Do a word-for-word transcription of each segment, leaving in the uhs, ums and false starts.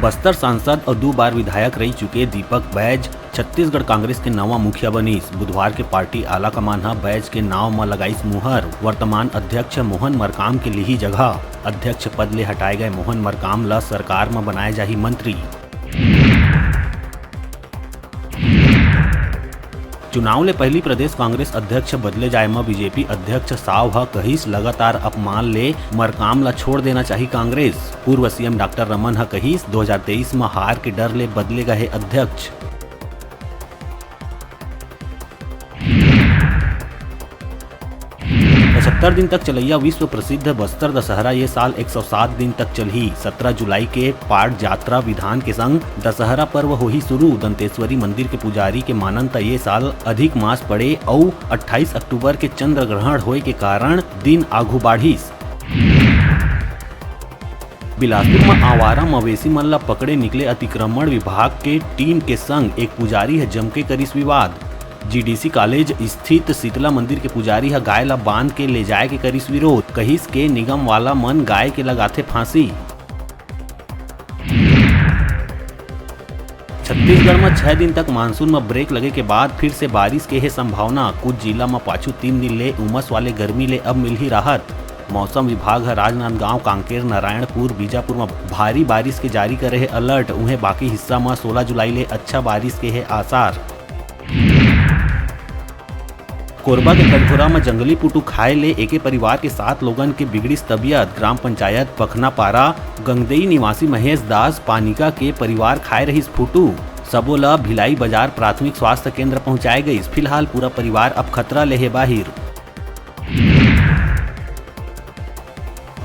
बस्तर सांसद अउ दू बार विधायक रही चुके दीपक बैज छत्तीसगढ़ कांग्रेस के नवा मुखिया बनिस। बुधवार के पार्टी आला कमान ह बैज के नाव म लगाइस मुहर। वर्तमान अध्यक्ष मोहन मरकाम के लिही जगह। अध्यक्ष पद ले हटाए गए मोहन मरकाम ल सरकार म बनाए जाही मंत्री। चुनाव ले पहिली प्रदेश कांग्रेस अध्यक्ष बदले जाए म बीजेपी अध्यक्ष साव ह कहिस, लगातार अपमान ले मरकाम ल छोड़ देना चाही कांग्रेस। पूर्व सीएम डॉक्टर रमन ह कहिस, दो हज़ार तेईस म हार के डर ले बदले गए हे अध्यक्ष। पचहत्तर दिन तक चलैया विश्व प्रसिद्ध बस्तर दशहरा ये साल एक सौ सात दिन तक चलही। सत्रह जुलाई के पाट जात्रा विधान के संग दशहरा पर्व होही शुरू। दंतेश्वरी मंदिर के पुजारी के मानन त ये साल अधिक मास पड़े अउ अट्ठाईस अक्टूबर के चंद्र ग्रहण होए के कारण दिन आघू बाढ़िस। बिलासपुर म आवारा मवेशी मन ल पकड़े निकले अतिक्रमण विभाग के टीम के संग एक पुजारी ह जमके करिस विवाद। जीडीसी कॉलेज स्थित शीतला मंदिर के पुजारी ह गाय ल बांध के ले जाए के करिस विरोध, कहिस के निगम वाला मन गाय के लगाथे फांसी। छत्तीसगढ़ म छह दिन तक मानसून म ब्रेक लगे के बाद फिर से बारिश के हे संभावना। कुछ जिला म पाछू तीन दिन ले उमस वाले गर्मी ले अब मिलही राहत। मौसम विभाग ह राजनांदगांव, कांकेर, नारायणपुर, बीजापुर म भारी बारिश के जारी करे हे अलर्ट। उहें, बाकी हिस्सा म सोलह जुलाई ले अच्छा बारिश के हे आसार। कोरबा के कटघोरा म जंगली पुटू खाए ले एके परिवार के सात लोगन के बिगड़िस तबियत। ग्राम पंचायत पखनापारा गंगदेई निवासी महेश दास पानिका के परिवार खाए रहिस फुटू। सबो ल भिलाई बाजार प्राथमिक स्वास्थ्य केंद्र पहुंचाए गइस। फिलहाल पूरा परिवार अब खतरा ले हे बाहिर।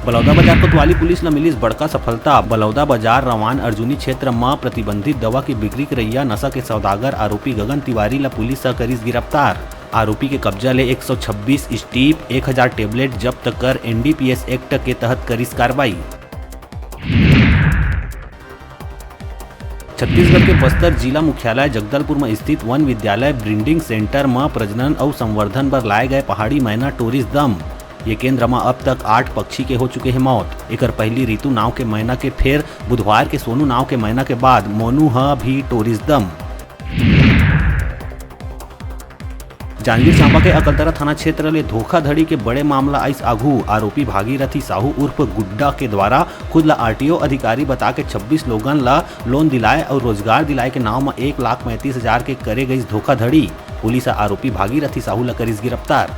बलौदाबाजार कोतवाली पुलिस ल मिलिस बड़का सफलता। बलौदाबाजार रवान अर्जुनी क्षेत्र म प्रतिबंधित दवा के बिक्री करइया नशा के सौदागर आरोपी गगन तिवारी ल पुलिस ह करिस गिरफ्तार। आरोपी के कब्जा ले एक सौ छब्बीस स्टीप, एक हजार टेबलेट जब्त कर एनडीपीएस एक्ट के तहत करिस कार्रवाई। छत्तीसगढ़ के बस्तर जिला मुख्यालय जगदलपुर म स्थित वन विद्यालय ब्रीडिंग सेंटर म प्रजनन अउ संवर्धन बर लाए गए पहाड़ी मैना टोरिस दम। ये केंद्र म अब तक आठ पक्षी के हो चुके हे मौत। एकर पहिली रितु नाव के मैना के, फेर बुधवार के सोनू नाव के मैना के बाद मोनू ह भी टोरिस दम। जांजगीर चांपा के अकलतरा थाना क्षेत्र ले धोखाधड़ी के बड़े मामला आइस आघू। आरोपी भागीरथी साहू उर्फ गुड्डा के द्वारा खुद ला आरटीओ अधिकारी बता के छब्बीस लोगन ला लोन दिलाए अउ रोजगार दिलाए के नाव म एक लाख पैंतीस हजार के करे गइस धोखाधड़ी। पुलिस ह आरोपी भागीरथी साहू ला करिस गिरफ्तार।